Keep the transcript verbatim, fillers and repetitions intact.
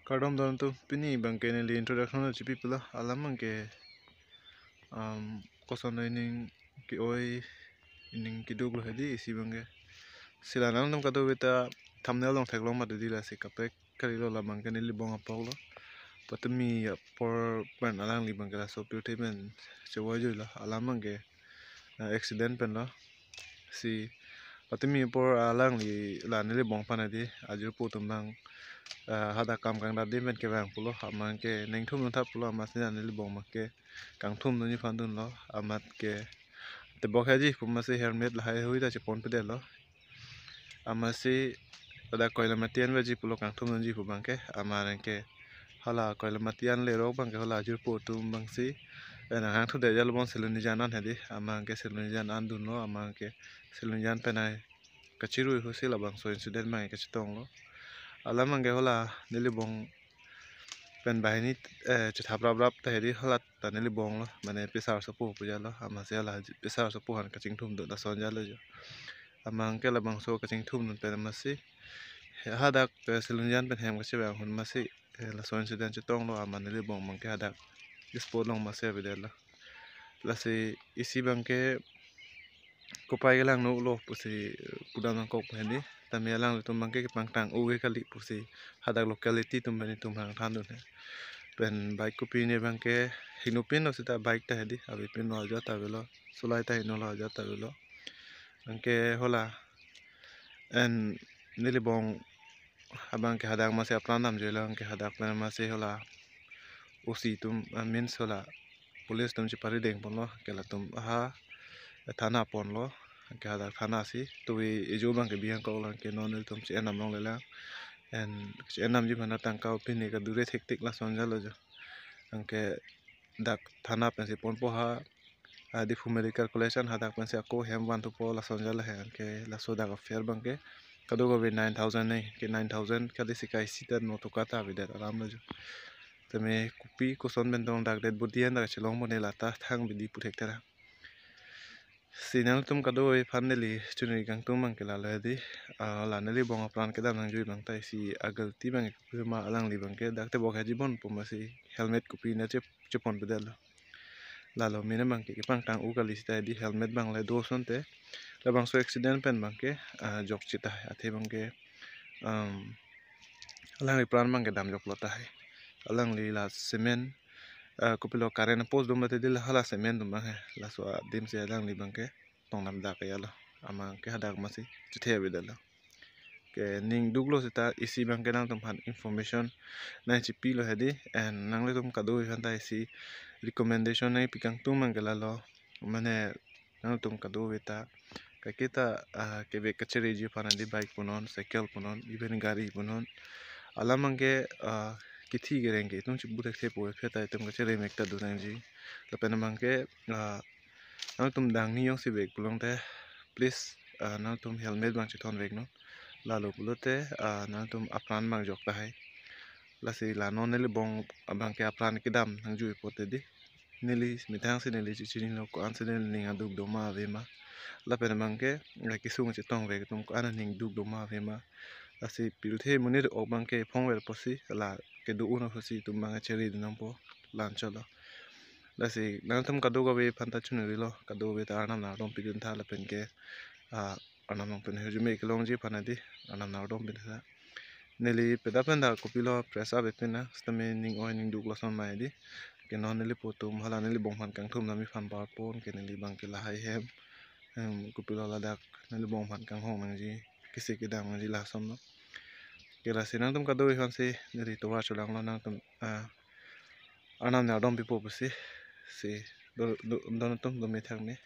Kardom don atum, pini abangke neli introduction lo chipi pulo, alam abangke, um, koson lo ining ke-oi, ining keduk lo hedi isi abangke. Si la nangtum kadokave ta thumbnail along theklong mati di, lasi kaprek kalilo, la abangke neli bong apok lo. Patumi apor pen alangli abangke laso pirthe pen chevoi jui lo, alam abangke, eh, accident pen lo. Si patumi apor alangli la neli bong aphan hedi ajirpo atum abang, eh, hadak kam kangdat adim pen kevang pulo, amat ke ningthum ningthap pulo, amatsi la neli bong abangke kangthum dunji aphan dunlo, amat ke tebok haji pu amatsi helmet lahai hui ta chepon pedetlo. Amatsi pada koilamati an veji pulo kangthum dunji pu abangke, amat anke hala koilamati an lerok abangke hala ajirpo atum abangsi, eh, nanghangthu det jalo bon Silonijan an hedi, amat anke Silonijan an dunlo, amat anke Silonijan pen ai kachirui ahutsi labangso incident abang kachetong lo. Alam abangke hala neli bong pen banghini, eh, chethap raprap ta hedi, hala ta neli bong lo, mane pesar sopo pu jalo, amatsi hala pesar sopo aphan kachingthum do lason jalo jo. Amat anke labangso kachingthum dun pen amatsi hadak, eh, Silonijan pen hem kachevang ahut amatsi, eh, laso incident chetong lo, amat neli bong abangke hadak spot along amatsi avedetlo. Lasi isi abangke kopai kelang nuklo pusi, eh, pudam nangkok pu hedi. Tame alanglitum abangke kepangtang-o ke kali pusi hadak locality atum pen itum hangthan dun he. Pen bike kopine abangke hingnopinlo seta, bike ta hedi, avepinlo ajat ta avelo, sulai ta hingnolo ajat ta avelo. Anke hala en neli bong abangke hadak amatsi apran damjuilo, anke hadak pen amatsi hala O C atum, ah, means hala police atum chepari deng ponlo, anke latum aha thana ponlo, anke hadak thana si tuvi ejo abangke bi nangkoklo, anke non nelitum che-en dam longlelang. En che-en damji aphan tangka pine kadure thektik lason jalo jo. Anke dak thana pensi ponpo ha, ah, Diphu Medical College an hadak pensi ako hem vanthupo lason jalo he, anke laso dak a-fare abangke kadokave nine thousand ne, ke nine thousand kali si kai sita no toka ta avedet alam lo jo. Tame kopi koson pen tong dak dead body an dak chelong pone lata thang bidi pu thekthelang. Si nangtum kadokave aphan neli chunri kangtung abangke lalo hedi, ah, la neli bong apran kedam nangjui abang ta isi agalti abangke kopi ma, alangli abangke dak tebok haji bon pu amatsi helmet kopine che, chepon pedetlo. Lalo mena abangke kepangtang-o kali seta hedi, helmet abang le do asonte labangso accident pen abangke, ah, jokche tahai, athe abangke, um, alangli pran abangke damjoklo tahai. Alangli la cement, ah, kopilo current post do mati di la hala cement atum abang he. Laso adim si alangli abangke tong dam dak ya lo. Amat anke hadak amatsi chethe avedetlo. Ke ning duklo seta isi abangke nangtum aphan information nangchipilo hedi, and nanglitum kadokave aphan ta isi recommendation nangpi kangtung abangke lalo, mane nangtum kadokave ta kaike ta, ah, kevek kachereji aphan hedi, bike punon, cycle punon, even gari punon, alam abangke, ah, kithi kereng ke itum chibu thekthe pu aphi ta itum kachere mek ta do nangji. Lapen abangke, ah, nangtum dangni jongsi vek pulote, please, ah, nangtum helmet abang chethon veknon. Lalo pulote, ah, nangtum apran abang jok tahai. Lasi la non neli bong abangke apran kedam nangjui pote di, neli methang si neli chichinilo, ko-an si neli ning aduk do ma ave ma. Lapen abangke la kesung chetong vek atum ko-an aning duk do ma ave ma. Lasi pirthe monit ok abangke phong ver pusi la kedo un pusi itum abang chere dun nangpo, la-anchot lo. Lasi nangtum kadokave aphan ta chunrilo, kadokave ta Arnam nangdom pidun tha lapen ke, ah, Arnam nang pen hirjume kelongji aphan hedi, Arnam nangdom pidun tha. Neli peda pen ta kopilo press up epin na, sitame ning oi ning duk lason ma hedi. Ke non neli po atum hala neli bong aphan kangthum damji aphan parpon, ke neli abangke lahai hem, em, kopilo ladak neli bong aphan kanghon nangji, kisi kedam nangji lason lo. Ke lasi nangtum kadokave aphansi neli tovar cholanglo, nangtum, ah, Arnam nangdom pipo pusi, si do, do, don atum do methang me.